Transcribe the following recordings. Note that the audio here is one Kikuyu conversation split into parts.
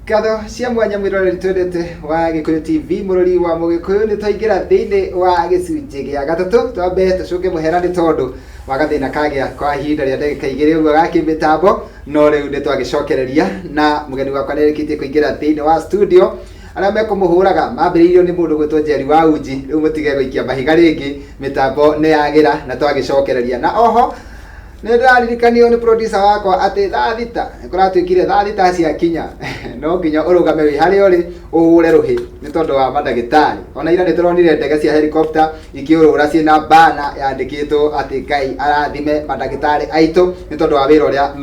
Ngatho cia mwanya mwĩroreri twendete wa Gĩkũyũ TV, mũrori wa Mũgĩkũyũ, nĩ twaingĩra thĩinĩ wa gĩcunjĩ gĩa gatatũ. Twambe tũcũnge mũhera nĩ tondũ wa gathĩna kagĩa kwa ihinda rĩa ndagĩka 2 ũguo ga kĩmĩtambo, no rĩu nĩ twagĩcokereria na mũgeni wakwa nĩ arĩkĩtie kũingĩra thĩinĩ wa studio. Arĩa mekũmũhũraga mambĩrĩirio nĩ mũndũ gwĩtwo Njeri wa Uji, rĩu mũtige gũikia mahiga rĩngĩ, mĩtambo nĩ yagĩra na twagĩcokereria. Na oho nĩ ndĩraririkanio nĩ producer wakwa atĩ thaa 6 nĩ kũratuĩkire thaa 6 ciakinya no nginya ũrũgame wĩ harĩa ũrĩ ũhũre rũhĩ nĩ tondũ wa mandagĩtarĩ. Ona ira nĩ tũronire ndege cia helicopter ikĩũrũra ciĩna bana yandĩkĩtwo atĩ Ngai arathime mandagĩtarĩ aitũ nĩ tondũ wa wĩra ũrĩa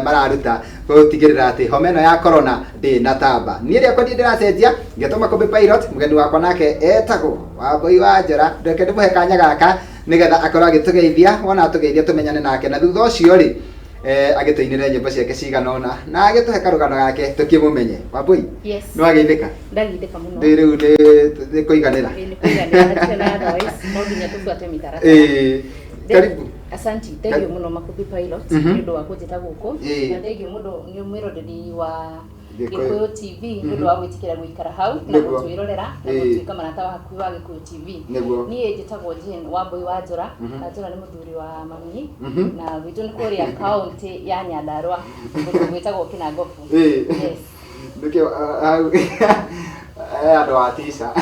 mararuta gũtigĩrĩra atĩ homa ĩno ya corona ndĩnatamba. Niĩ rĩakwa ndiĩ ndĩracenjia, ngetwo Makũmbĩ Pilot, mũgeni wakwa nake etagwo Wambũi wa Njora. Ndeke ndĩmũhe kanya gaka nĩgetha akorwo agĩtũgeithia, wona atũgeithia tũmenyane nake, na thutha ũcio rĩ agĩtũinĩre nyĩmbo ciake cigana ũna na agĩtũhe karũgano gake tũkĩmũmenye. Wambũi? Yes. Nĩ wageithĩka? Ndageithĩka mũno. Ndĩ rĩu nĩ kũiganĩra. Ĩĩ, nĩ kũiganĩra, hatirĩ na otherwise, no nginya tũbuate mĩtaratara. Ĩĩ, karibu. Asanti, thank you mũno Makũmbĩ Pilot nĩ ũndũ wa kũnjĩta gũkũ. Na thank you mũno nĩ mwĩroreri wa Gĩkũyũ. Gĩkũyũ TV nĩ ũndũ wa gwĩtĩkĩra gũikara hau na gũtwĩrorera na gũtuĩka marata wa hakuhĩ wa Gĩkũyũ TV. Niĩ njĩtagwo Jane Wambũi wa Njora, na Njora nĩ mũthuri wa mami, na gwitũ nĩ kũrĩa kaũntĩ ya Nyandarua, kũndũ gwĩtagwo Kĩnangobu. Yes. Nĩkĩo hau andũ a tica.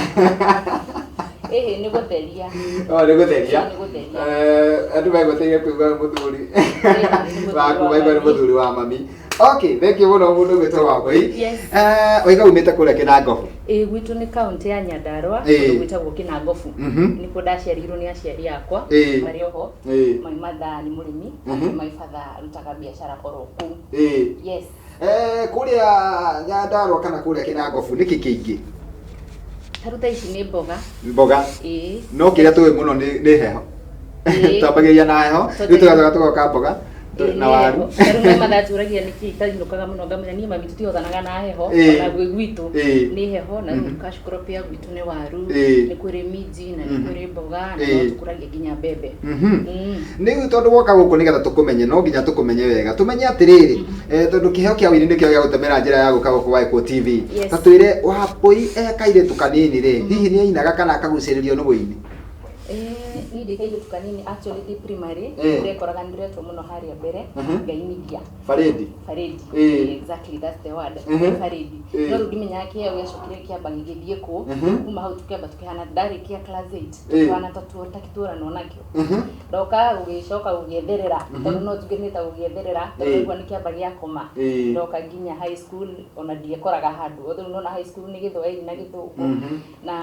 Ĩhĩ, nĩ gũtheria. Oh, nĩ gũtheria. Nĩ gũtheria. Andũ megwetereire kũigua mũthuri nĩ mũthuri waku, wa maigua nĩ mami. mũthuri wa mami. Okay, thank you mũno mũndũ gwĩtwo Wambũi. Yes. Waiga umĩte kũrĩa Kĩnangobu. Ĩĩ, gwitũ nĩ kaũntĩ ya Nyandarua, kũndũ gwĩtagwo Kĩnangobu. Nĩkuo ndaciarirwo nĩ aciari akwa, marĩ oho. My mother nĩ mũrĩmi, my father arutaga biacara oro kũu. Yes. Kũrĩa Nyandarua kana kũrĩa Kĩnangobu nĩkĩ kĩingĩ? Ta rĩu thaa ici nĩ mboga. Mboga. Ĩĩ. No kĩrĩa tũĩ mũno nĩ heho. Twambagĩrĩria na heho, rĩu tũgacoka tũgoka mboga na waru. Ta rĩu my mother anjũragia nĩkĩ itainũkaga mũno, ngamwĩra niĩ mami tũtihotanaga na heho, ona gwĩ gwitũ nĩ heho, na rĩu cash crop ya gwitũ nĩ waru, nĩ kũrĩ minji na nĩ kũrĩ mboga na no tũkũragia nginya mbembe. Rĩu tondũ woka gũkũ nĩgetha tũkũmenye, no nginya tũkũmenye wega, tũmenye atĩrĩrĩ, tondũ kĩheo kĩa ũini nĩkĩo gĩagũtemera njĩra ya gũka gũkũ gwa Gĩkũyũ TV. Yes. Ta twĩre Wambũi e kairĩtu kanini rĩ, hihi nĩ ainaga kana akagucĩrĩrio nĩ ũini? Niĩ ndĩ kairĩtu kanini, actually ndĩ primary, ndekoraga nĩndĩretwo mũno harĩa mbere ngainithia. Barĩndi. Barĩndi. Exactly, that's the word. Barĩndi. No rĩu ndimenyaga kĩheo gĩacokire kĩamba gĩgĩthiĩ kũ. Kuma hau tũkĩamba tũkĩhana, ndarĩkia class 8 tũkĩhana ta tũranwo nakĩo. Ndoka gũgĩcoka gũgĩetherera, tondũ no njuge nĩ ta gũgĩetherera, tondũ ndaigua nĩ kĩamba gĩakoma. Ndoka nginya high school ona ndiekoraga handũ. Although nĩwona high school nĩ gĩthwaĩri na gĩthũngũ. Na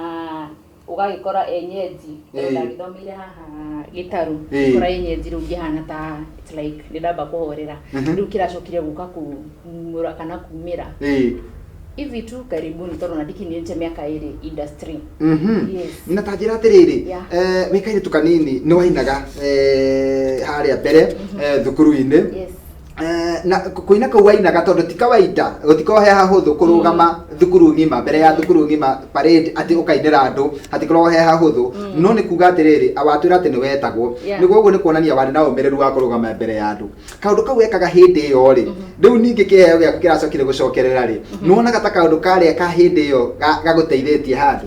ũgagĩkora enyenji, tondũ ndagĩthomeire haha Gĩtarũ, ũgakora enyenji rĩu ngĩhana ta it's like nĩ ndamba kũhorera. Rĩu kĩracokire gũka kumũra kana kumĩra hivi tu karibuni, tondũ ona ndikinyĩte mĩaka 2 industry. Yes. Na ta njĩra atĩrĩrĩ, wĩ kairĩtu kanini nĩ wainaga harĩa mbere thukuru-inĩ. Yes. Na kũina kũu wainaga, tondũ ti kawaida, gũtikoragwo he hahũthũ kũrũgama thukuru ng'ima, mbere ya thukuru ng'ima parade, atĩ ũkainĩra andũ, hatikoragwo he hahũthũ. No nĩ kuga atĩrĩrĩ, watwĩra atĩ nĩ wetagwo. Nĩguo ũguo nĩ kuonania warĩ na ũmĩrĩru wa kũrũgama mbere ya andũ. Kaũndũ kau wekaga hĩndĩ ĩyo rĩ, rĩu ningĩ kĩheo gĩaku kĩracokire gũcokerera rĩ, nĩwonaga ta kaũndũ karĩa ka hĩndĩ ĩyo gagũteithĩtie handũ?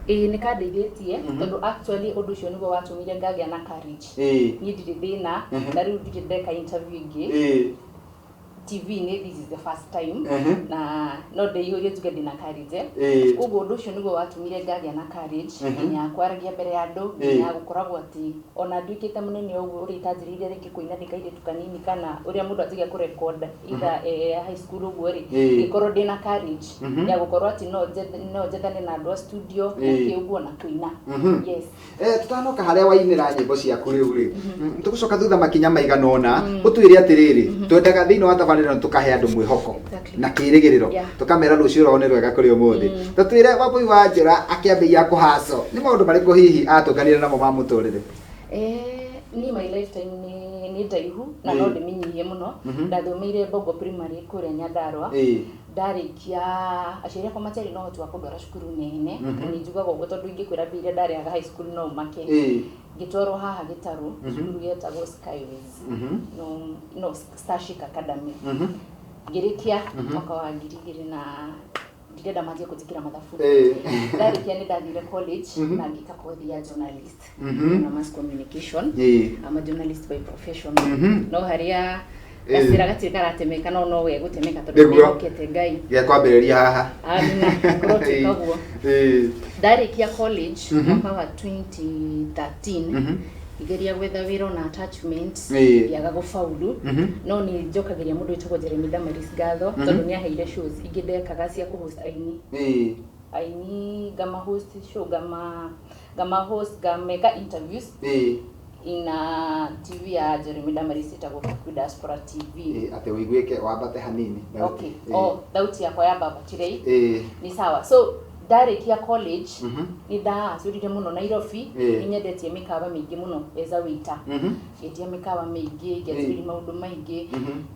Ĩĩ, nĩ kandeithĩtie, tondũ actually ũndũ ũcio nĩguo watũmire ngagĩa na courage. Niĩ ndirĩ thĩna, na rĩu ndirĩ ndeka interview ĩngĩ TV-inĩ, this is the first time, na no ndĩihũrie njuge ndĩna courage. Koguo ũndũ ũcio nĩguo watũmire ngagĩa na courage nginya kwaragia mbere ya andũ, nginya gũkoragwo atĩ ona nduĩkĩte mũnene ũguo, ũrĩa itanjĩrĩire rĩngĩ kũina ndĩ kairĩtu kanini, kana ũrĩa mũndũ anjagia kũrecord either high school ũguo rĩ, ngĩkorwo ndĩna courage ya gũkorwo atĩ no njethane na andũ a studio na kĩ ũguo na kũina. Yes. Tutanoka harĩa wainĩra nyĩmbo ciaku rĩu rĩ, tũgũcoka thutha makinya maigana ũna, ũtwĩre atĩrĩrĩ, twendaga thĩinĩ wa tabarĩra ĩno tũkahe andũ mwĩhoko na kĩrĩgĩrĩro, tũkamera rũciũ rwao nĩ rwega kũrĩ ũmũthĩ. Tũtwĩre Wambũi wa Njora akĩambĩrĩria kũhaco nĩ maũndũ marĩkũ hihi atũnganire namo ma mũtũrĩre? Niĩ my lifetime nĩ ndaihu na no ndĩmĩnyihie mũno. Ndathomeire Bongo Primary kũrĩa Nyandarua. Ndarĩkia, aciari akwa matiarĩ na ũhoti wa kũndwara cukuru nene, na nĩ njugaga ũguo tondũ ingĩkwĩra mbia iria ndarĩhaga high school no ũmake. Ngĩtwarwo haha Gĩtarũ, cukuru yetagwo Skyways, no, no Starship Academy. Ngĩrĩkia mwaka wa 2000 na ndirenda manjie kũnjĩkĩra mathabu. Ndarĩkia nĩ ndathire college na ngĩka kothi ya journalist na mass communication. I'm a journalist by profession. No harĩa gacĩra gatirĩ karatemeka, no no gegũtemeka tondũ nĩhokete Ngai. Gĩa kwambĩrĩria haha. Amina, kũrotuĩka ũguo. Ndarĩkia college mwaka wa 2013, ngĩgeria gwetha wĩra ona attachment, ngĩaga gũbaulu. No nĩ njokagĩria mũndũ wĩtagwo Jeremy Damaris ngatho, tondũ nĩ aheire shows ingĩ ndekaga cia kũhost aini. Aini ngama host show, ngama host, ngameka interviews ina TV ya Jeremy Damaris ĩtagwo Kikuyu Diaspora TV. Atĩ ũiguĩke wambate hanini. Okay. Oh, thauti yakwa yambabatire. Nĩ sawa. So ndarĩkia college, nĩ ndacũrire mũno Nairobi. Nĩ nyendetie mĩkawa mĩingĩ mũno as a waiter. Ngĩendia mĩkawa mĩingĩ, ngĩanjĩrĩria maũndũ maingĩ.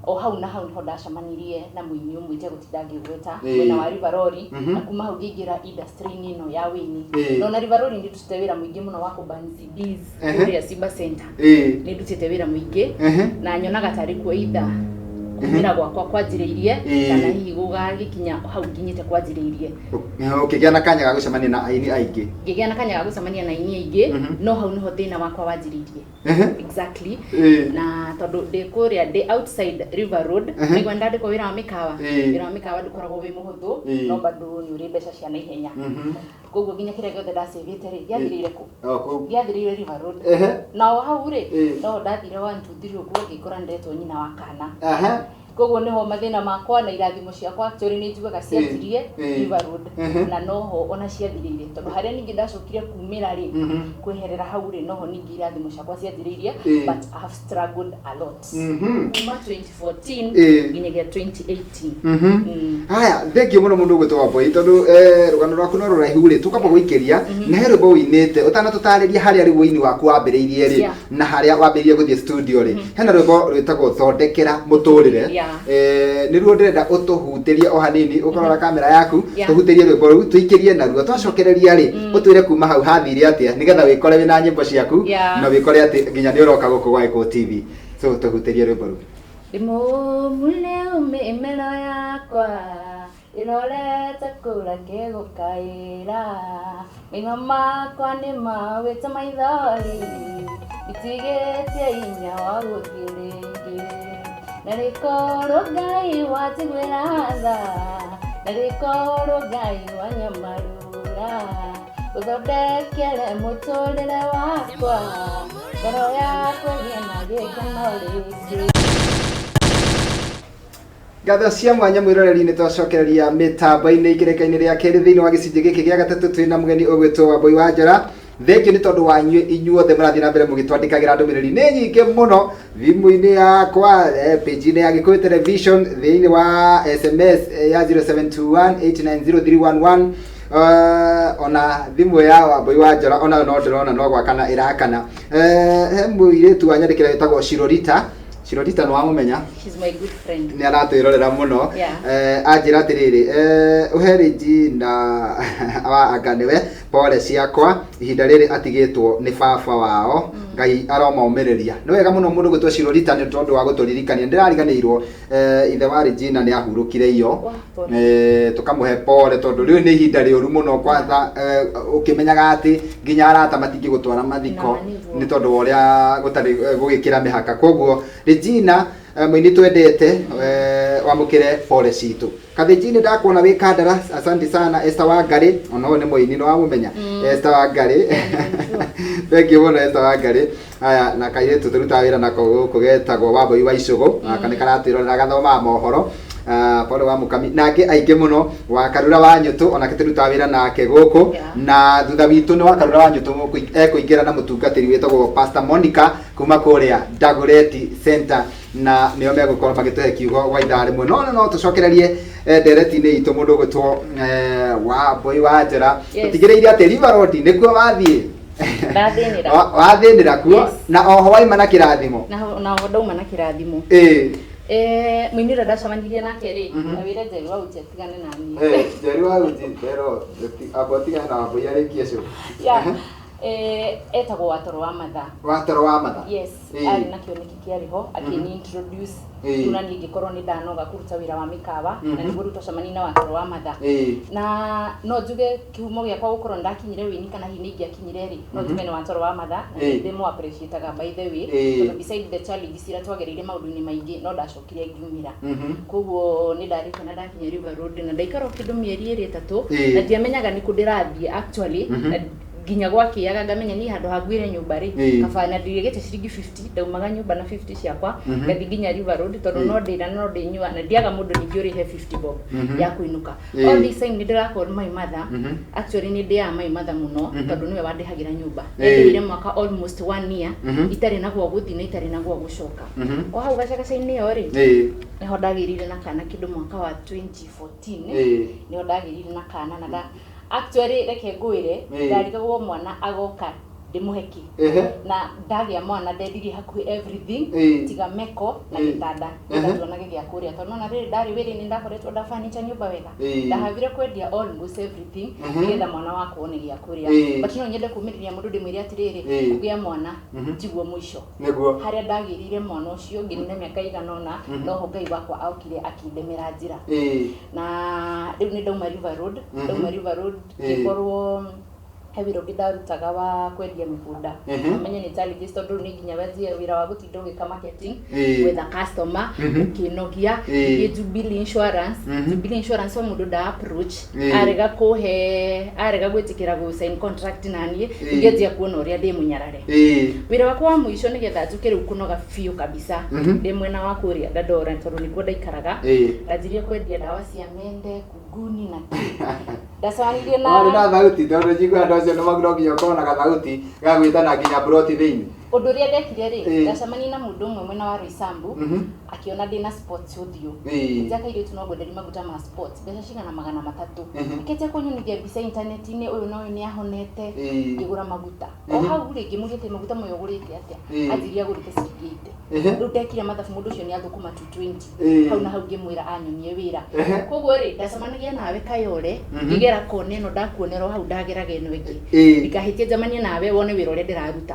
O hau na hau nĩho ndacemanirie na mũini ũmwe itegũtinda ngĩgweta, mwena wa Rivarori. Na kuma hau ngĩingĩra industry-inĩ ĩno ya wĩini. No na Rivarori nĩ ndutĩte wĩra mũingĩ mũno wa kũban CDs kũrĩa Simba Center. Nĩ ndutĩte wĩra mũingĩ na nyonaga tarĩ kuo either kumĩra gwakwa kwanjĩrĩirie kana hihi gũgagĩkinya hau nginyĩte kwanjĩrĩirie. Ũkĩgĩa na kanya ga gũcemania na aini aingĩ. Ngĩgĩa na kanya ga gũcemania na aini aingĩ, no hau nĩho thĩna wakwa wanjĩrĩirie exactly. Na tondũ ndĩ kũrĩa, ndĩ outside River Road, nĩguo ndandĩkwo wĩra wa mĩkawa. Wĩra wa mĩkawa ndũkoragwo wĩ mũhũthũ, no bado nĩ ũrĩ mbeca cia naihenya. Koguo nginya kĩrĩa gĩothe ndacĩvĩte rĩ, gĩathirĩire kũ? O kũu. Gĩathirĩire River Road. Na o hau rĩ, no ndathire 1 2 3 ũguo, ngĩkora ndetwo nyina wa kana. Koguo nĩho mathĩna makwa na irathimo ciakwa actually nĩ njugaga cianjirie River Road, na noho ona ciathirĩire, tondũ harĩa ningĩ ndacokire kumĩra rĩ, kweherera hau rĩ, noho ningĩ irathimo ciakwa cianjĩrĩirie. But I have struggled a lot kuma 2014 nginyagia 2018. Haya, thengiũ mũno mũndũ ũgwĩtwo Wambui, tondũ rũgano rwaku no rũraihu rĩ, tũkamba gũikĩria na he rwĩmbo ũinĩte ũtanatũtarĩria harĩa rĩu ũini waku wambĩrĩirie rĩ, na harĩa wambĩrĩirie gũthiĩ studio rĩ. Hena rwĩmbo rwĩtagwo Thondekera Mũtũrĩre. Nĩruo ndĩrenda ũtũhutĩrie o hanini, ũkarora kamera yaku, tũhutĩrie rwĩmbo rũu, tũikĩrie naruo. Twacokereria rĩ, ũtwĩre kuma hau hathire atĩa nĩgetha wĩkore wĩna nyĩmbo ciaku na wĩkore atĩ nginya nĩ ũroka gũkũ gwa Gĩkũyũ TV. So tũhutĩrie rwĩmbo rũu. Ndĩmũmune mĩmero yakwa ĩrorete kũrĩa ngĩgũkaĩra, maitho makwa nĩ mawĩte maithori, itigĩtie hinya wa gũthiĩ rĩngĩ. Na rĩkorwo Ngai wanjiguĩra tha, na rĩkorwo Ngai wanyamarura, ũthondekere mũtũrĩre wakwa, ngoro yakwa ĩgĩe na gĩkeno rĩngĩ. Ngatho cia mwanya mwĩroreri, nĩ twacokereria mĩtambo-inĩ ikĩrĩka-inĩ rĩa kerĩ thĩinĩ wa gĩcunjĩ gĩkĩ gĩa gatatũ. Twĩna mũgeni ũgwĩtwo Wambui wa Njora. Thengiũ nĩ tondũ wanyu inyuothe mũrathiĩ na mbere mũgĩtwandĩkagĩra ndũmĩrĩri, nĩ nyingĩ mũno thimũ-inĩ yakwa, page-inĩ ya Gĩkũyũ Television, thĩinĩ wa SMS ya 0721890311, ona thimũ ya Wambui wa Njora onayo no ndĩrona no gwakana ĩrakana. He mũirĩtu wanyandĩkĩra wĩtagwo Shirorita. Shirorita nĩ wamũmenya? She's my good friend. Nĩ aratwĩrorera mũno. Anjĩra atĩrĩrĩ, ũhe Regina wa anga nĩwe pole ciakwa, ihinda rĩrĩ atigĩtwo nĩ baba wao, Ngai aromomĩrĩria. Nĩ wega mũno mũndũ gwĩtwo Shirorita nĩ tondũ wa gũtũririkania. Ndĩrariganĩirwo, ithe wa Regina nĩ ahurũkire iyo. Wah, pole. Tũkamũhe pole tondũ rĩu nĩ ihinda rĩũru mũno, kwanza ũkĩmenyaga atĩ nginya arata matingĩgũtwara mathiko Na, nĩguo. nĩ tondũ wa ũrĩa gũtarĩ gũgĩkĩra mĩhaka. Koguo Regina, mũini twendete, wamũkĩre pole citũ. Kathĩnji, nĩ ndakuona wĩ Kandara, asante sana. Esther Wangari ona ũyũ nĩ mũini, nĩ wamũmenya? Esther Wangari, thank you mũno, Esther Wangari. Aya, na kairĩtu tũrutaga wĩra nako gũkũ getagwo Wambui wa Icũgũ, naka nĩ karatwĩrorera, gathomaga mohoro. Ah, Paul wa Mukami na angĩ aingĩ mũno. Wa Karura wa Nyũtũ onake tũrutaga wĩra nake gũkũ. Na thutha witũ nĩ wa Karura wa Nyũtũ ekũingĩra na mũtungatĩri wĩtagwo Pastor Monica kuma kũrĩa Dagoretti Center, na nĩo megũkorwo magĩtũhe kiugo gwa ithaa rĩmwe. No tũcokererie ndereti-inĩ itũ mũndũ ũgwĩtwo Wambui wa Njora. Tũtigĩrĩire atĩ River Road nĩkuo wathiĩ. Ndathĩnĩra. Wathĩnĩra kuo. Yes. Na oho waima na kĩrathimo. Na ho ndauma na kĩrathimo. Mũini ũrĩa ndacemanirie nake rĩ, na wĩre Njeri wa Uchi atigane na niĩ. Njeri wa Uchi, ndero amba tigane na Wambui arĩkie cũ. Yeah. Etagwo Watoro wa Matha. Watoro wa Matha. Yes. Arĩ na kĩoneki kĩarĩ ho akĩni introduce. Rĩu na niĩ ngĩkorwo nĩ ndanoga kũruta wĩra wa mĩkawa, na nĩguo rĩu twacemania na Watoro wa Matha. Na no njuge kĩhumo gĩakwa gũkorwo nĩndakinyire wĩini kana hihi nĩ ingĩakinyire rĩ, no njuge nĩ Watoro wa Matha, na nĩ ndĩmũ appreciate by the way, tondũ beside the challenges iria twagereire maũndũ-inĩ maingĩ, no ndacokire ngiumĩra. Koguo nĩ ndarĩkia na ndakinya River Road na ndaikara o kĩndũ mĩeri ĩrĩ ĩtatũ, na ndiamenyaga nĩkũ ndĩrathiĩ actually, na nginya gwakĩaga ngamenya niĩ handũ ha ngwĩre nyũmba rĩ, kaba na ndirĩgĩte ciringi 50, ndaumaga nyũmba na 50 ciakwa, ngathiĩ nginya River Road, tondũ no ndĩra no ndĩnyua na ndiaga mũndũ ningĩ ũrĩhe 50 bob ya kũinũka. All this time nĩ ndĩra call my mother. Actually nĩ ndĩaga my mother mũno, tondũ nĩwe wandĩhagĩra nyũmba. Ndĩhire mwaka almost one year itarĩ na gwa gũthiĩ na itarĩ na gwa gũcoka. O hau gacagaca-inĩ ĩyo rĩ, nĩho ndagĩrire na kana kĩndũ mwaka wa 2014. Nĩho ndagĩrire na kana na nda actually reke ngwĩre, ndarigagwo mwana agoka ndĩmũhe kĩ. Na ndagĩa mwana ndendirie hakuhĩ everything tiga meko na gĩtanda, nĩgetha tuonage gĩa kũrĩa, tondũ nona rĩrĩ ndarĩ wĩra-inĩ ndakoretwo nda furniture nyũmba wega. Ndahavire kwendia almost everything nĩgetha mwana wakwa one gĩa kũrĩa. But no nyende kumĩrĩria mũndũ ndĩmwĩre atĩrĩrĩ, kũgĩa mwana tiguo mũico. Harĩa ndagĩrire mwana ũcio ngĩnina mĩaka ĩigana ũna, noho Ngai wakwa aokire akĩndemera njĩra. Na rĩu nĩ ndauma River Road. Ndauma River Road, ngĩkorwo he wĩra ũngĩ ndarutaga wa kwendia mĩgũnda. Menye nĩ challenges, tondũ rĩu nĩ nginya wenjie wĩra wa gũtinda ũgĩka marketing, gwetha customer, ũkĩnogia. Ningĩ Jubilee Insurance. Jubilee Insurance o mũndũ nda approach, arega kũhe, arega gwĩtĩkĩra gũ sign contract naniĩ, ngĩanjia kuona ũrĩa ndĩ mũnyarare. Wĩra wakwa wa mũico, nĩgetha njuke rĩu kũnoga biũ kabisa, ndĩ mwena wa kũrĩa Dandora, tondũ nĩkuo ndaikaraga, ndanjirie kwendia ndawa cia mende, kunguni na kĩ. Ndacemanirie na Warĩ na thauti, tondũ njigua andũ acio nĩ no nginya ũkorwo na gathauti ga gwĩtana nginya ploti thĩinĩ. Ũndũ ũrĩa ndekire rĩ, ndacemania na mũndũ ũmwe mwena wa Roysambu, akĩona ndĩna spots ũthiũ. Njia kairĩtu no ngwenderie maguta ma sports, mbeca cigana? 300. Akĩanjia kũnyonithia mbica intaneti-inĩ, ũyũ na ũyũ nĩ ahonete. Ngĩgũra maguta o hau rĩ, ngĩmũria atĩ maguta maya ũgũrĩte atĩa? Anjĩrire agũrĩte ciringi 80. Rĩu ndekire mathabu, mũndũ ũcio nĩ athũkũma 220. Hau na hau ngĩmwĩra anyonie wĩra. Koguo rĩ, ndacemanagia nawe Kayole, ngĩgera kona ĩno, ndakuonera o hau ndageraga ĩno ĩngĩ, ndikahĩtie njemanie nawe wone wĩra ũrĩa ndĩraruta.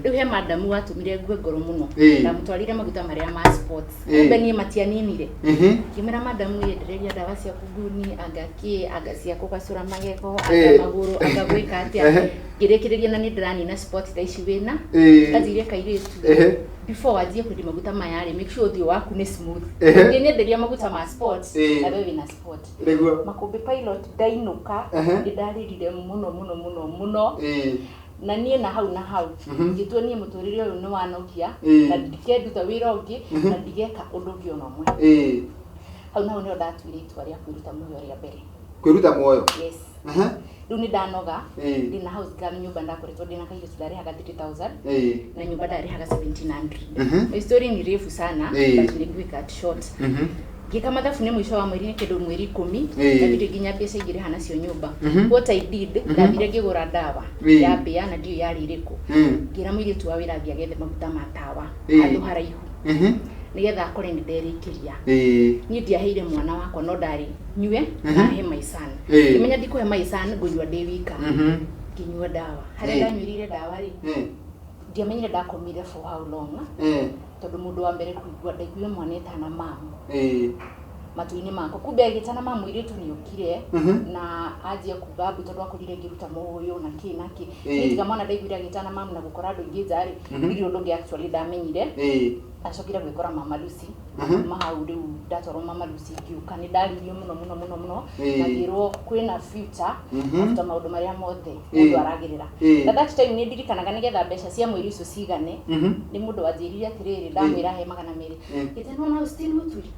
Rĩu he madamu watũmire ngue ngoro mũno. Ndamũtwarire maguta marĩa ma sports. Kumbe niĩ matianinire. Ngĩmwĩra, "Madamu, ĩ ndĩreria ndawa cia kunguni, anga kĩ, anga cia kũgacũra magego, anga magũrũ, anga gwĩka atĩa." Ngĩrĩkĩrĩria na nĩ ndĩranina sport thaa ici wĩna. Anjĩire, "Kairĩtu, before wanjie kwendia maguta maya rĩ, make sure ũthiũ waku nĩ smooth. Ũngĩnyenderia maguta ma sport, nawe wĩna sport." Makũmbĩ Pilot, ndainũka nĩ ndarĩrire mũno mũno mũno mũno. Na niĩ na hau na hau ngĩtua niĩ mũtũrĩre ũyũ nĩ wanokia, na ndikenduta wĩra ũngĩ na ndigeka ũndũ ũngĩ ona ũmwe. Hau na hau nĩho ndatuire itua rĩa kwĩruta muoyo rĩa mbere. Kwĩruta muoyo? Yes. Rĩu nĩ ndanoga. Ndĩna house girl nyũmba, ndakoretwo ndĩna kairĩtu ndarĩhaga 3000, na nyũmba ndarĩhaga 1700. Story ni refu sana, but nĩ ngwĩ cut short. Ngĩka mathabu nĩ mũico wa mweri nĩ kĩndũ mweri 10, na ndirĩ nginya mbeca ingĩrĩha nacio nyũmba. What I did, ndathire ngĩgũra ndawa ya mbĩa na ndiũĩ yarĩ ĩrĩkũ. Ngĩra mũirĩtu wa wĩra athiĩ agethe maguta ma tawa handũ haraihu, nĩgetha akore nĩ nderĩkĩria. Niĩ ndiaheire mwana wakwa, no ndarĩ nyue na he my son. Ngĩmenya ndikũhe my son, ngũnyua ndĩ wika. Ngĩnyua ndawa. Harĩa ndanyuĩrĩire ndawa rĩ, ndiamenyire ndakomire for how long, tondũ mũndũ wa mbere kũigua, ndaiguire mwana etana mamu matũ-inĩ makwa. Kumbe agĩtana mamu, mũirĩtu nĩ okire na anjia kuga mbu, tondũ akorire ngĩruta mũyũ na kĩ na kĩ. Niĩ tiga mwana ndaiguire agĩtana mamu na gũkora andũ aingĩ nja rĩ, ndirĩ ũndũ ũngĩ actually ndamenyire. Ndacokire gwĩkora Mama Lucy. Kuma hau rĩu ndatwarwo Mama Lucy, ngĩũka nĩ ndaririo mũno mũno mũno mũno, na ngĩrwo kwĩna future after maũndũ marĩa mothe mũndũ aragerera. Na that time nĩ ndirikanaga, nĩgetha mbeca cia mweri ũcio cigane, nĩ mũndũ wanjĩrire atĩrĩrĩ, ndamwĩra he 200, gĩte nona Austin Mũturi,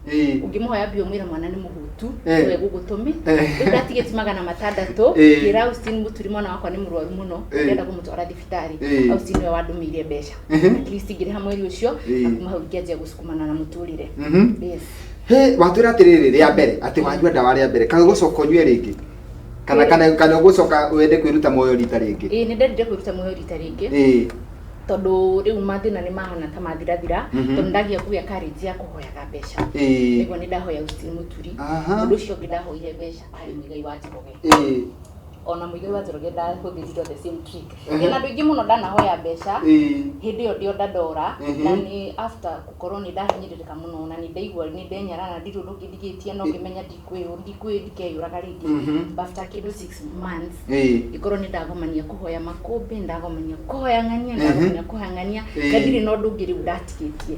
ũngĩmũhoya mbia ũmwĩre mwana nĩ mũhũtu, nĩwe gũgũtũmi. Rĩu ndatigĩti 600, ngĩra Austin Mũturi mwana wakwa nĩ mũrwaru mũno, ndĩrenda kũmũtwara thibitarĩ. Austin nĩwe wandũmĩire mbeca, at least ngĩrĩha mweri ũcio, na kuma hau ngĩanjia gũsukumana na mũtũrĩre. Yes. He watwĩra atĩrĩrĩ, rĩa mbere atĩ wanyua ndawa rĩa mbere, kana ũgũcoka ũnyue rĩngĩ, kana kana ũgũcoka wende kwĩruta muoyo rita rĩngĩ? Ĩĩ, nĩ ndendire kwĩruta muoyo rita rĩngĩ, tondũ rĩu mathĩna nĩ mahana ta mathirathira, tondũ ndagia kũgĩa courage ya kũhoyaga mbeca. Nĩguo nĩ ndahoya Austin Mũturi. Mũndũ ũcio ũngĩ ndahoire mbeca arĩ Mũigai wa Njoroge. Ona Muigai wa Njoroge ndahũthĩrire the same trick. Ndĩna andũ aingĩ mũno ndanahoya mbeca hĩndĩ ĩyo ndĩ o ndandora, na nĩ after gũkorwo nĩ ndahinyĩrĩrĩka mũno na nĩ ndaigua nĩ ndenyarara, ndirĩ ũndũ ũngĩ ndigĩtie no ngĩmenya ndikeyũraga rĩngĩ. After kĩndũ 6 months, ngĩkorwo nĩ ndagomania kũhoya makũmbĩ, ndagomania kũhoya ng'ania, ndagomania kũhoya ng'ania, na ndirĩ na ũndũ ũngĩ rĩu ndatigĩtie.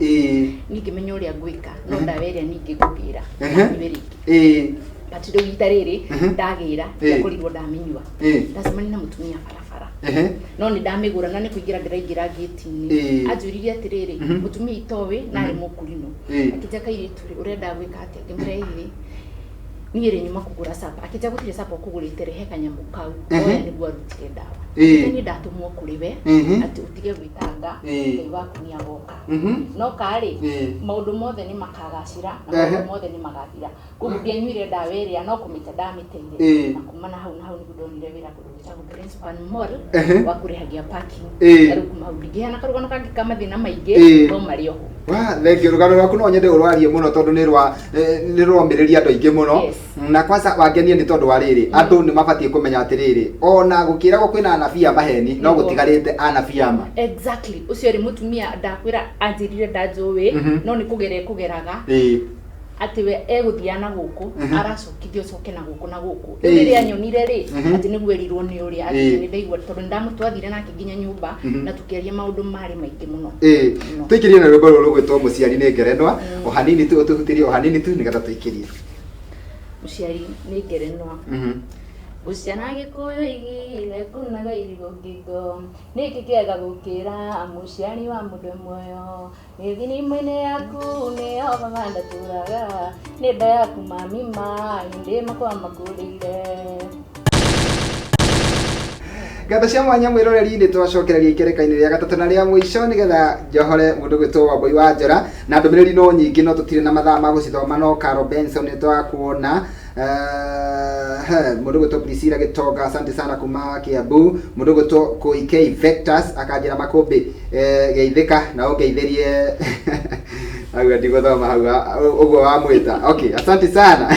Niĩ ngĩmenya ũrĩa ngwĩka, no ndawa ĩrĩa ningĩ ngũgĩra nyue rĩngĩ, but rĩu ita rĩrĩ ndagĩra, ndakorirwo ndamĩnyua. Ndacemania na mũtumia barabara, no nĩ ndamĩgũra na nĩ kũingĩra ndĩraingĩra ngĩti-inĩ. Anjũririe atĩrĩrĩ, mũtumia itoĩ na arĩ mũkurino, akĩnja, "Kairĩtu rĩ, ũrenda gwĩka atĩa?" Ngĩmwĩra, "Ĩĩ, niĩ rĩ, nyuma kũgũra supper." Akĩnja, "Gũtirĩ supper ũkũgũrĩte, rehe kanyamũ kau." Oya nĩguo arutire ndawa. Akĩnja, "Niĩ ndatũmwo kũrĩ we atĩ ũtige gwĩtanga, Ngai waku nĩ agoka, no karĩ maũndũ mothe nĩ makagacĩra na maũndũ mothe nĩ magathira." Koguo ndianyuire ndawa ĩrĩa, no kũmĩte ndamĩteire. Na kuma na hau na hau nĩguo ndonire wĩra kũndũ gwĩtagwo Greenspan Mall, wa kũrĩhagia parking. Na rĩu kuma hau ndingĩheana karũgano kangĩ ka mathĩna maingĩ, no marĩ oho. Wa thengiũ, rũgano rwaku no nyende ũrwarie mũno tondũ nĩ rwa nĩ rwomĩrĩria andũ aingĩ mũno. Na kwanza wangenia nĩ tondũ wa rĩrĩ, andũ nĩ mabatiĩ kũmenya atĩrĩrĩ, ona gũkĩragwo kwĩna anabii a maheni, no gũtigarĩte anabii a ma. Exactly, ũcio rĩ, mũtumia ndakwĩra anjĩrire ndanjũĩ, no nĩ kũgera ekũgeraga, atĩ we egũthiaga na gũkũ, aracokithia ũcoke na gũkũ na gũkũ. Rĩu rĩrĩa anyonire rĩ, atĩ nĩguo erirwo nĩ ũrĩa atĩ nĩ ndaigua, tondũ nĩ ndamũtwathire nake nginya nyũmba na tũkĩaria maũndũ marĩ maingĩ mũno. Mũno. Tũikĩrie na rwĩmbo rũrũ rũgwĩtwo "Mũciari nĩ Ngerenwa", o hanini tu, ũtũhutĩrie o hanini tu nĩgetha tũikĩrie. "Mũciari nĩ Ngerenwa". Gũciara Gĩkũyũ igire kunaga irigũ ngingo, nĩkĩ kĩega gũkĩra mũciari wa mũndũ muoyo? Mĩthini-inĩ yaku nĩyo baba ndatũraga, nĩ nda yaku mami ma hĩndĩ makwa makũrĩire. Ngatho cia mwanya mwĩroreri, nĩ twacokereria ikereka-inĩ rĩa gatatũ na rĩa mũico nĩgetha njohore mũndũ gwĩtwo Wambui wa Njora, na ndũmĩrĩri no nyingĩ no tũtirĩ na mathaa ma gũcithoma. No Carol Benson, nĩ twakuona. Mũndũ gwĩtwo Priscilla Gĩtonga, asante sana kuma Kiambu. Mũndũ gwĩtwo Koikei Vectors akanjĩra makũmbĩ, geithĩka na ũngeithĩrie hau, ndigũthoma hau ũguo wamwĩta. Okay, asante sana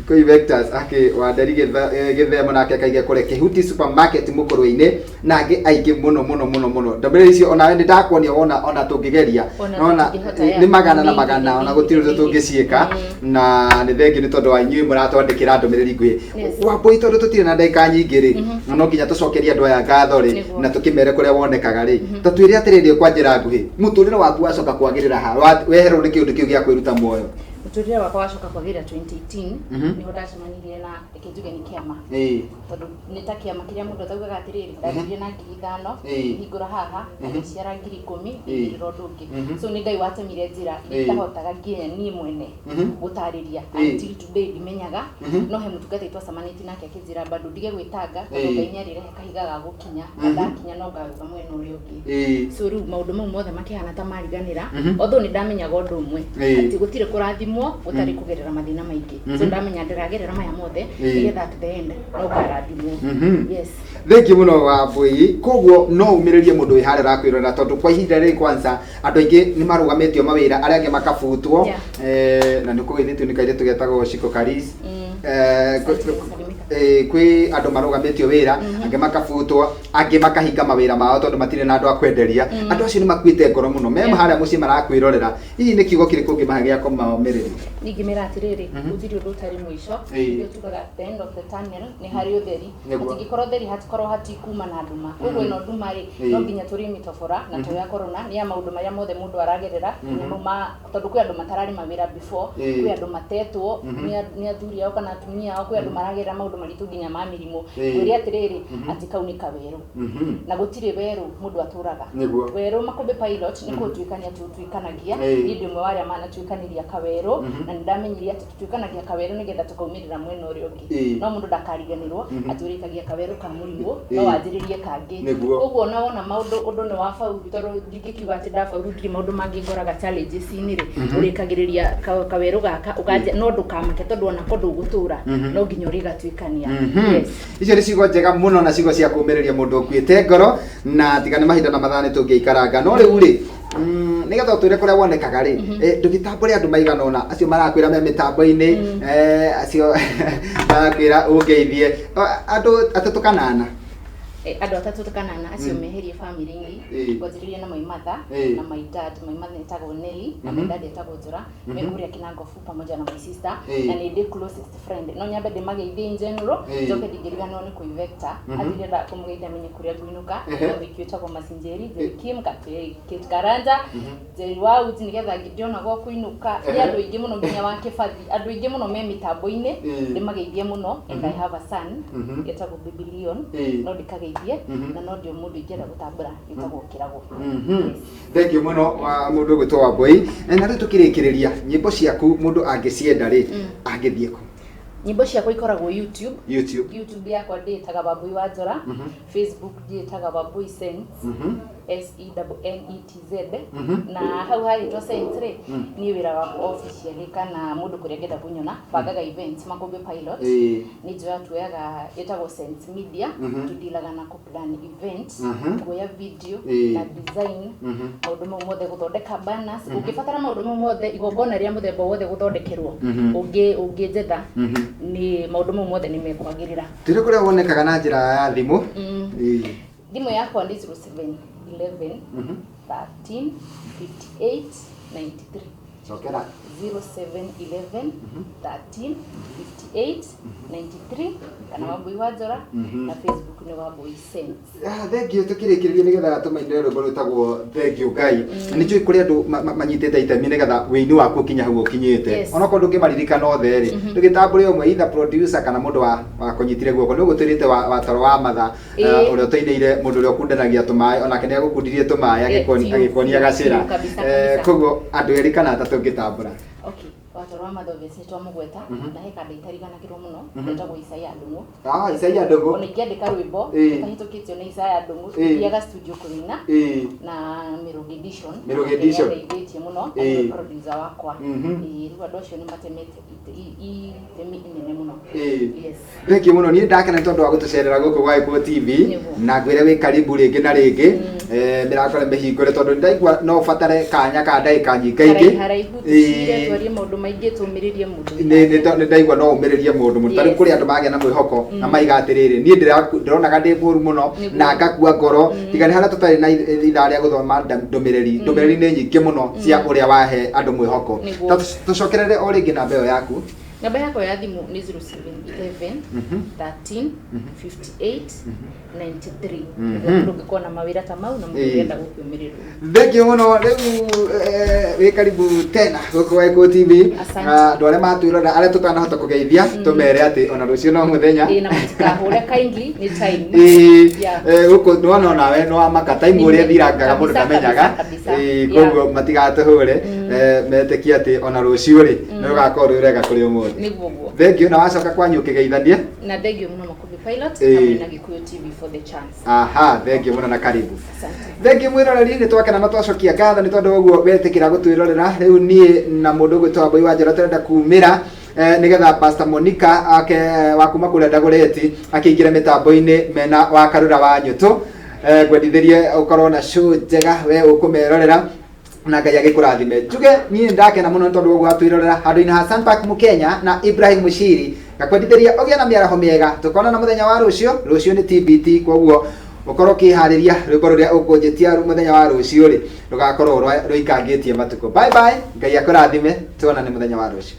Koi Vectors. Akĩ Wanderi Gĩthemo nake akaiga kũrĩa Kĩhuti Supermarket Mũkũrwe-inĩ, na angĩ aingĩ mũno mũno mũno mũno. Ndũmĩrĩri icio onawe nĩ ndakuonia wona ona tũngĩgeria Ona nona tũtingĩhota, yeah. nĩ magana na Nĩ magana, nyingĩ, ona nĩ gũtirĩ ũndũ nyingĩ. tũngĩciĩka. Na nĩ thengiũ nĩ tondũ wa inyuĩ mũratwandĩkĩra ndũmĩrĩri nguhĩ. Wambui, tondũ tũtirĩ na ndagĩka nyingĩ rĩ, na no nginya tũcokerie andũ aya ngatho rĩ, na tũkĩmere kũrĩa wonekaga rĩ, ta twĩre atĩrĩrĩ, kwa njĩra nguhĩ, mũtũrĩre waku wacoka kwagĩrĩra ha weherwo nĩ kĩũndũ kĩu gĩa kwĩruta muoyo? Mũtũrĩre wakwa wacoka kwagĩrĩra 2018, nĩho ndacemanirie na, reke njuge nĩ kĩama, tondũ nĩ ta kĩama kĩrĩa mũndũ ataugaga atĩrĩrĩ, ndanjirie na 5,000, hingũra haha ngĩciara 10,000, ngĩigĩrĩra ũndũ ũngĩ. So nĩ Ngai watemire njĩra iria itahotaga nginya niĩ mwene gũtarĩria. Until today ndimenyaga, no he mũtungatĩri twacemanĩtie nake akĩnjĩra bado ndige gwĩtanga, tondũ Ngai nĩ arĩrehe kahiga ga gũkinya, na ndakinya no ngarũga mwena ũrĩa ũngĩ. So rĩu maũndũ mau mothe makĩhana ta mariganĩra, although nĩ ndamenyaga ũndũ ũmwe, atĩ gũtirĩ kũrathimwo gũtarĩ kũgerera mathĩna maingĩ. So ndamenya ndĩragerera maya mothe nĩgetha at the end no ngarathimwo. Yes. Thengiũ mũno Wambui. Koguo no umĩrĩrie mũndũ wĩ harĩa ũrakwĩrorera, tondũ kwa ihinda rĩrĩ kwanza andũ aingĩ nĩ marũgamĩtio mawĩra, arĩa angĩ makabutwo. Na nĩ kũgeithĩtio nĩ kairĩtu getagwo Shiko Karis. Asante, salimika. Kwĩ andũ marũgamĩtio wĩra, angĩ makabutwo, angĩ makahinga mawĩra mao tondũ matirĩ na andũ a kwenderia. Andũ acio nĩ makuĩte ngoro mũno me harĩa mũciĩ marakwĩrorera. Hihi nĩ kiugo kĩrĩkũ ũngĩmahe gĩa kũmomĩrĩria? Ningĩmĩra atĩrĩrĩ, gũtirĩ ũndũ ũtarĩ mũico. Nĩkĩo tugaga at the end of the tunnel nĩ harĩ ũtheri. Hatingĩkorwo ũtheri hatikorwo hatikuma na nduma. Koguo ĩno nduma rĩ, no nginya tũrĩmĩtobora na to ya corona, nĩ ya maũndũ marĩa mothe mũndũ aragerera, nginya mau ma tondũ kwĩ andũ matararĩ mawĩra before, kwĩ andũ matetwo nĩ athuri ao kana atumia ao, kwĩ andũ maragerera maũndũ maritũ nginya ma mĩrimũ. Ngwĩre atĩrĩrĩ, atĩ kau nĩ kawerũ, na gũtirĩ werũ mũndũ atũraga. Werũ makũmbĩ pilot nĩ kũũtuĩkania tũtuĩkanagia. Niĩ ndĩ ũmwe wa arĩa manatuĩkanĩria kawerũ, na nĩ ndamenyire atĩ tũtuĩkanagia kawerũ nĩgetha tũkaumĩrĩra mwena ũrĩa ũngĩ. No mũndũ ndakariganĩrwo atĩ ũrĩkagia kawerũ ka mũrimũ no wanjĩrĩrie kangĩ. Koguo ona wona maũndũ ũndũ nĩ wabauru, tondũ ndingĩkiuga atĩ ndabauru, ndirĩ maũndũ mangĩ ngoraga challenges-inĩ rĩ, ũrĩkagĩrĩria kawerũ gaka ũkanjia, no ndũkamake tondũ onako ndũgũtũra, no nginya ũrĩgatuĩkania. Yes. Icio nĩ ciugo njega mũno na ciugo cia kũmĩrĩria mũndũ ũkuĩte ngoro, na tiga nĩ mahinda na mathaa nĩ tũngĩikaranga, no rĩu rĩ, Nĩgetha ũtwĩre kũrĩa wonekaga rĩ, ndũgĩtambũre andũ maigana ũna acio marakwĩra me mĩtambo-inĩ, acio marakwĩra ũngeithie. Andũ atatũ kana ana. Andũ atatũ kana ana acio meherie family-inĩ. Ngwanjĩrĩria na my mother na my dad. My mother etagwo Nelly na my dad etagwo Njora. Me kũrĩa Kinangofu pamoja na my sister. Na nĩ ndĩ closest friend. No nyambe ndĩmageithie in general, njoke ndingĩriganĩrwo nĩ kũi Vector. Athiĩ kũmũgeithia amenye kũrĩa ngũinũka. Wiki wĩtagwo Masinjeri, Njeri Kim, Kate Karanja, Njeri wa Uji nĩgetha ndĩona gwa kũinũka. Nĩ andũ aingĩ mũno nginya wa Kĩbathi. Andũ aingĩ mũno me mĩtambo-inĩ. Ndĩmageithie mũno and I have a son etagwo Baby Leon. No ndĩkageithie na no ndio mũndũ ingĩenda gũtambũra wĩtagwo Kĩrago. Yes. Thank you mũno wa mũndũ ũgwĩtwo Wambui. Na rĩu tũkĩrĩkĩrĩria, nyĩmbo ciaku mũndũ angĩcienda rĩ, angĩthiĩ kũ? Nyĩmbo ciakwa ikoragwo YouTube. YouTube. YouTube yakwa ndĩĩtaga Wambui wa Njora. Facebook ndĩĩtaga Wambui Sense. S E N N E T Z. Na hau harĩtwo Sense rĩ, niĩ wĩra wakwa officially kana mũndũ kũrĩa angĩenda kũnyona, bangaga events Makũmbĩ Pilot. Nĩ njoya tuoyaga ĩtagwo Sense Media, tũdilaga na kũ plan event, kuoya video na design, maũndũ mau mothe, gũthondeka banners. Ũngĩbatara maũndũ mau mothe, igongona rĩa mũthemba wothe gũthondekerwo, ũngĩnjetha nĩ maũndũ mau mothe nĩ mekwagĩrĩra. Twĩre kũrĩa wonekaga na njĩra ya thimũ. Thimũ yakwa nĩ 07 11 13 58 93. Cokera. 07 11 13 58 93 kana Wambui wa Njora, na Facebook nĩ Wambui Sense. Ah, thank you. Tukĩrĩkĩrĩria nĩgetha tũmainĩre rwĩmbo rwĩtagwo Thank you Ngai. Nĩ njũĩ kũrĩ andũ manyitĩte itemi nĩgetha wĩini waku ũkinye hau ũkinyĩte. Onokorwo ndũngĩmaririkana othe rĩ, ndũgĩtambũre ũmwe, either producer kana mũndũ wa kũnyitire guoko. Nĩ ũgũtwĩrĩte wa toro wa matha, ũrĩa ũtũinĩire mũndũ ũrĩa ũkundanagia tũmaĩ, onake nĩ agũkundirie tũmaĩ agĩkuonia gacĩra. Biũ, kabisa, kabisa. Koguo andũ erĩ kana atatũ ũngĩtambũra. Okay, watoro wa matha obviously twamũgweta, na he kanda itariganagĩrwo mũno etagwo Isaia Ndung'u. Ah, Isaia Ndung'u. Ona ingĩandĩka rwĩmbo rũtahĩtũkĩtio nĩ Isaia Ndung'u, thiaga studio kũrũina na Mĩrũgi Edition. Mĩrũgi Edition. Nĩandeithĩtie mũno na nĩwe producer wakwa. Rĩu andũ acio nĩ matemete itemi inene mũno. Yes. Thank you mũno. Niĩ ndakena nĩ tondũ wa gũtũcerera gũkũ gwa Gĩkũyũ TV. Na ngwĩre wĩ karibu rĩngĩ na rĩngĩ. Mĩrango nĩ mĩhingũre tondũ ndaigua no ũbatare kanya ka ndagĩka nyingaingĩ. Haraihu tũcire twarie maũndũ maingĩ, tũmĩrĩrie mũndũ. Nĩ ndaigua no ũmĩrĩrie mũndũ mũno. Ta rĩu kũrĩ andũ magĩa na mwĩhoko na maiga atĩrĩrĩ, niĩ ndĩronaga ndĩ mũru mũno na ngakua ngoro, tiga nĩ harĩa tũtarĩ na ithaa rĩa gũthoma ndũmĩrĩri. Ndũmĩrĩri nĩ nyingĩ mũno cia ũrĩa wahe andũ mwĩhoko. Ta tũcokerere o rĩngĩ namba ĩyo yaku. Namba yakwa ya thimũ nĩ 0711 13 58 93. Nĩguo mũndũ ũngĩkorwo na mawĩra ta mau na mũndũ ũrenda gũkĩũmĩrĩrwo. Thank you mũno. Rĩu wĩ karibu tena gũkũ gwa Gĩkũyũ TV. Asante. Na andũ arĩa matwĩrorera arĩa tũtanahota kũgeithia, tũmere atĩ ona rũciũ no mũthenya. Ĩĩ, na mũtikahũre kindly, nĩ time. Gũkũ nĩwona onawe nĩ wamaka time ũrĩa ĩthirangaga mũndũ ndamenyaga. Kabisa, kabisa. Koguo matigatũhũre, metĩkie atĩ ona rũciũ rĩ nĩ rũgakorwo rwĩ rwega kũrĩ ũmũthĩ. Nĩguo guo. Thank you, na wacoka kwanyu ũkĩgeithanie. Na thank you mũno Makubi Pilot hamwe na Gĩkũyũ TV for the chance. Aha, thank you mũno na karibu. Asante. Thank you mwĩroreri, nĩ twakena na twacokia ngatho nĩ tondũ wa ũguo wetĩkĩra gũtwĩrorera. Rĩu niĩ na mũndũ ũgwĩtwo Wambui wa Njora tũrenda kumĩra, nĩgetha Pastor Monica ake wa kuma kũrĩa Dagoretti akĩingĩre mĩtambo-inĩ mena wa Karura wa Nyũtũ. Ngwendithĩrie ũkorwo na show njega we ũkũmerorera na Ngai agĩkũrathime. Njuge niĩ ndakena mũno nĩ tondũ wa ũguo watwĩrorera handũ-inĩ ha Sunpark Mũkenya na Ibrahim Mushiri. Ngakwendithĩria ũgĩe na mĩaraho mĩega. Tũkonana mũthenya wa rũciũ. Rũciũ nĩ TBT, koguo ũkorwo ũkĩharĩria rwĩmbo rũrĩa ũkũnjĩtia mũthenya wa rũciũ rĩ, rũgakorwo rũikangĩtie matukũ. Bye bye, Ngai akũrathime, tuonane mũthenya wa rũciũ.